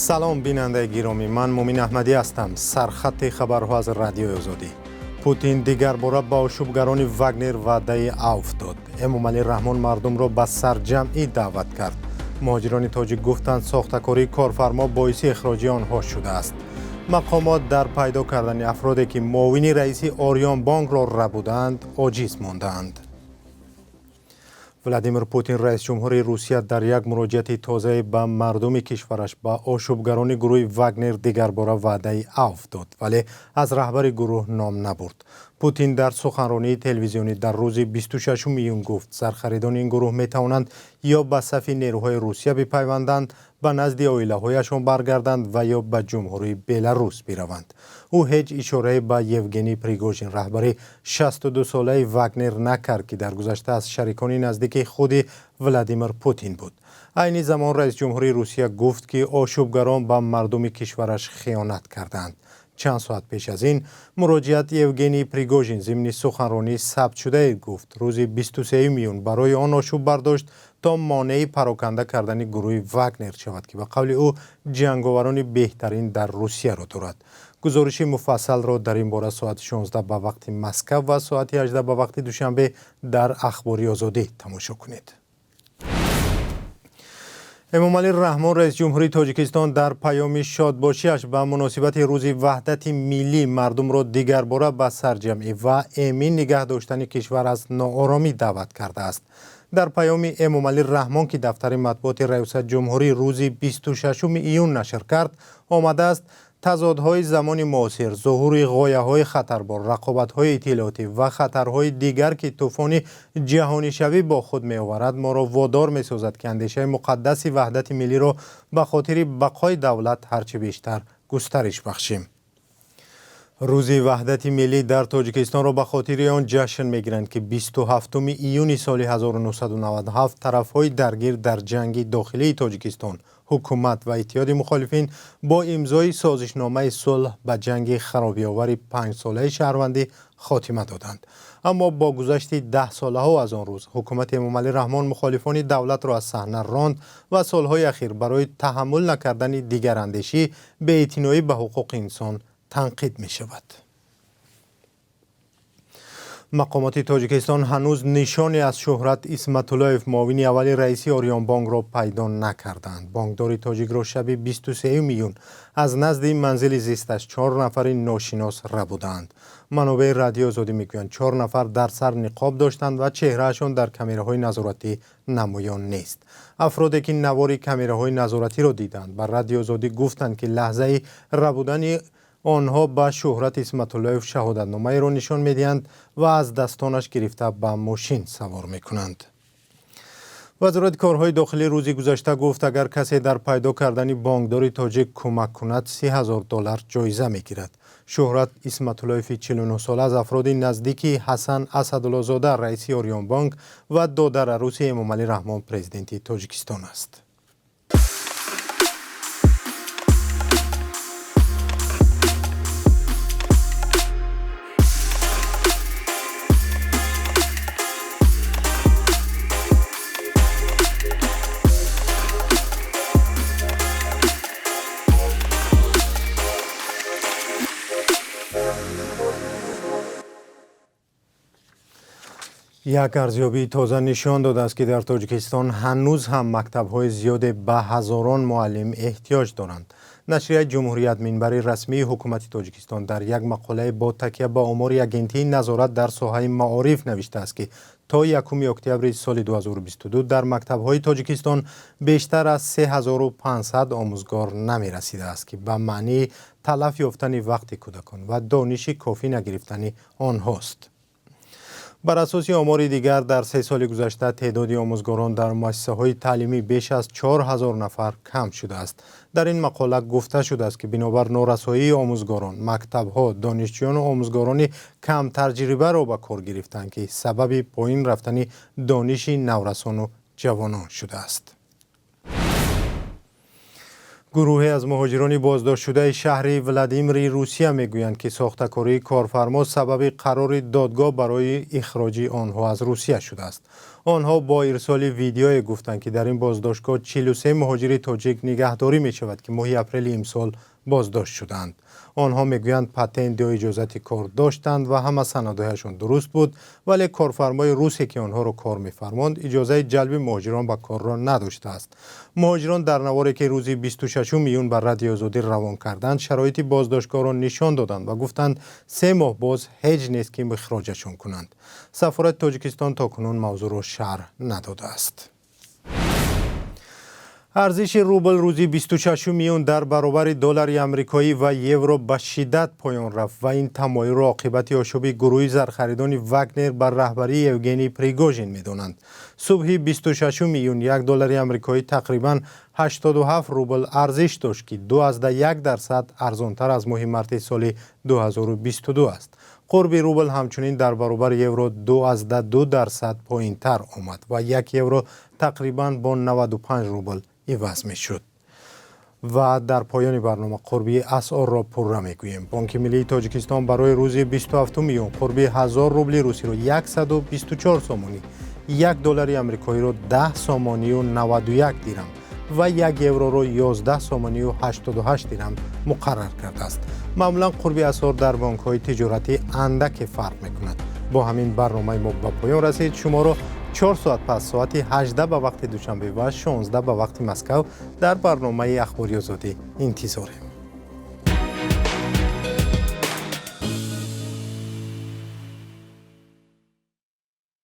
Салом, бинандаи гиромӣ, ман Мумин Аҳмадӣ ҳастам. Сархати хабарҳо аз Радиои Озодӣ. Путин дигарбора ба ошӯбгарони Вагнер ваъдаи авф дод. Эмомалӣ Раҳмон мардумро ба сарҷамъӣ даъват кард. Муҳоҷирони тоҷик гуфтанд, сохтакории корфармо боиси ихроҷи онҳо шудааст. Мақомот дар пайдо кардани афроде, ки муовини раиси Ориёнбонкро рабуданд, оҷиз мондаанд. Владимир Путин, раиси ҷумҳури Русия, дар як муроҷиати тоза ба мардуми кишвараш ба ошӯбгарони гурӯҳи Вагнер дигарбора ваъдаи авф дод, вале аз раҳбари гурӯҳ ном набурд. Путин дар суханронии телевизионӣ дар рӯзи 26 июн гуфт, сархаридони ин гурӯҳ метавонанд ё ба сафи нерӯҳои Русия бипайванданд, ба назди оилаҳояшон баргарданд ва ё ба ҷумҳурии Беларус бираванд. Ӯ ҳеҷ ишорае ба Евгений Пригожин, раҳбари 62-солаи Вагнер, накард, ки дар гузашта аз шарикони наздики худи Владимир Путин буд. Айни замон раиси ҷумҳурии Русия гуфт, ки ошӯбгарон ба мардуми кишвараш хиёнат кардаанд. Чанд соат пеш аз ин муроҷиат Евгений Пригожин зимни суханронии сабтшудае гуфт, рӯзи 23 июн барои он ошӯб бардошт, то монеи пароканда кардани гурӯҳи Вагнер шавад, ки ба қавли ӯ ҷанговарони беҳтарин дар Русияро дорад. Гузориши муфассалро дар ин бора соати 16 ба вақти Москав ва соати 18 ба вақти Душанбе дар Ахбори Озодӣ тамошо кунед. Эмомалӣ Раҳмон, раиси ҷумҳурии Тоҷикистон, дар паёми шодбошиаш ба муносибати рӯзи ваҳдати миллӣ мардумро дигарбора ба сарҷамъӣ ва эмин нигаҳ доштани кишвар аз нооромӣ даъват кардааст. Дар паёми Эмомалӣ Раҳмон, ки дафтари матбуоти раёсат ҷумҳурӣ рӯзи 26 июн нашр кард, омадааст: тазодҳои замони муосир, зуҳури ғояҳои хатарбор, рақобатҳои иттилоотӣ ва хатарҳои дигар, ки тӯфони ҷаҳонишавӣ бо худ меоварад, моро водор месозад, ки андешаи муқаддаси ваҳдати миллиро ба хотири бақои давлат ҳарчи бештар густариш бахшем. Рӯзи ваҳдати миллӣ дар Тоҷикистонро ба хотири он ҷашн мегиранд, ки 27 июни соли 1997 тарафҳои даргир дар ҷанги дохилии Тоҷикистон, ҳукумат ва иттиҳоди мухолифин, бо имзои созишномаи сулҳ ба ҷанги харобиовари панҷсолаи шаҳрвандӣ хотима доданд. Аммо бо гузашти 10 солаҳо аз он рӯз ҳукумати Эмомалӣ Раҳмон мухолифони давлатро аз саҳна ронд ва солҳои ахир барои таҳаммул накардани дигарандешӣ, беэътиноӣ ба ҳуқуқи инсон танқид мешавад. Мақомоти Тоҷикистон ҳанӯз нишоне аз Шӯҳрат Исматуллоев, муовини аввали раиси Ориёнбонкро, пайдо накарданд. Бонкдори тоҷикро шаби 23 июн аз назди манзили зисташ чор нафари ношинос рабуданд. Манобеи Радиои Озодӣ мегӯянд, чор нафар дар сар ниқоб доштанд ва чеҳраашон дар камераҳои назоратӣ намоён нест. Афроде, ки навори камераҳои назоратиро диданд, ба Радиои Озодӣ гуфтанд, ки лаҳзаи рабудани онҳо ба Шӯҳрат Исматуллоев шаҳодатномаеро нишон медиҳанд ва аз дастонаш гирифта ба мошин савор мекунанд. Вазорати корҳои дохилӣ рӯзи гузашта гуфт, агар касе дар пайдо кардани бонкдори тоҷик кӯмак кунад, 30 000 доллар ҷоиза мегирад. Шӯҳрат Исматуллоеви 49-сола аз афроди наздики Ҳасан Асадуллозода, раиси Ориёнбонк ва додараруси Эмомалӣ Раҳмон, президенти Тоҷикистон аст. Як арзёбии тоза нишон додааст, ки дар Тоҷикистон ҳанӯз ҳам мактабҳои зиёде ба ҳазорон муаллим эҳтиёҷ доранд. Нашрияи Ҷумҳурият, минбари расмии ҳукумати Тоҷикистон, дар як мақолае бо такя ба омори Агентии назорат дар соҳаи маориф навиштааст, ки то 1 октябри соли 2022 дар мактабҳои Тоҷикистон бештар аз 3500 омӯзгор намерасидааст, ки ба маънии талаф ёфтани вақти кӯдакон ва дониши кофӣ нагирифтани онҳост. Бар асоси омори дигар, дар 3 соли гузашта теъдоди омӯзгорон дар муассисаҳои таълимӣ беш аз 4000 нафар кам шудааст. Дар ин мақола гуфта шудааст, ки бинобар норасоии омӯзгорон мактабҳо донишҷӯёну омӯзгорони камтаҷрибаро ба кор гирифтанд, ки сабаби поин рафтани дониши наврасону ҷавонон шудааст. Гурӯҳе аз муҳоҷирони боздоштшудаи шаҳри Владимири Русия мегӯянд, ки сохтакории корфармо сабаби қарори додгоҳ барои ихроҷи онҳо аз Русия шудааст. Онҳо бо ирсоли видеое гуфтанд, ки дар ин боздоштгоҳ 43 муҳоҷири тоҷик нигаҳдорӣ мешавад, ки моҳи апрели имсол боздошт шудаанд. Онҳо мегӯянд, патент ё иҷозати кор доштанд ва ҳама санадҳояшон дуруст буд, вале корфармои русе, ки онҳоро кор мефармонд, иҷозаи ҷалби муҳоҷирон ба корро надоштааст. Муҳоҷирон дар наворе, ки рӯзи 26 июн ба Радиои Озодӣ равон карданд, шароити боздоштгоҳро нишон доданд ва гуфтанд, 3 моҳ боз ҳеҷ нест, ки ихроҷашон кунанд. Сафорати Тоҷикистон то кунун мавзӯъро шарҳ надодааст. Арзиши рубл рӯзи 26 июн дар баробари доллари амрикоӣ ва евро ба шиддат поён рафт ва ин тамоюлро оқибати ошӯби гурӯҳи зархаридони Вагнер бар раҳбарии Евгений Пригожин медонанд. Субҳи 26 июн як доллари амрикоӣ тақрибан 87 рубл арзиш дошт, ки 2,1% арзонтар аз моҳи марти соли 2022 аст. Қурби рубл ҳамчунин дар баробари евро 2,2% поинтар омад ва як евро тақрибан бо 95 рубл иваз мешуд. Ва дар поёни барнома қурби асъорро пурра мегӯем. Бонки миллии Тоҷикистон барои рӯзи 27 июн қурби 1000 рубли русиро 124 сомонӣ, як доллари амрикоиро 10 сомонию 91 дирам ва як евроро 11 сомонию 88 дирам муқаррар кардааст. Маъмулан қурби асъор дар бонкҳои тиҷоратӣ андаке фарқ мекунад. Бо ҳамин барномаи мо ба поён расид. Шуморо 4 соат пас, соати 18 ба вақти Душанбе ва 16 ба вақти Москав, дар барномаи Ахбори Озодӣ интизорем.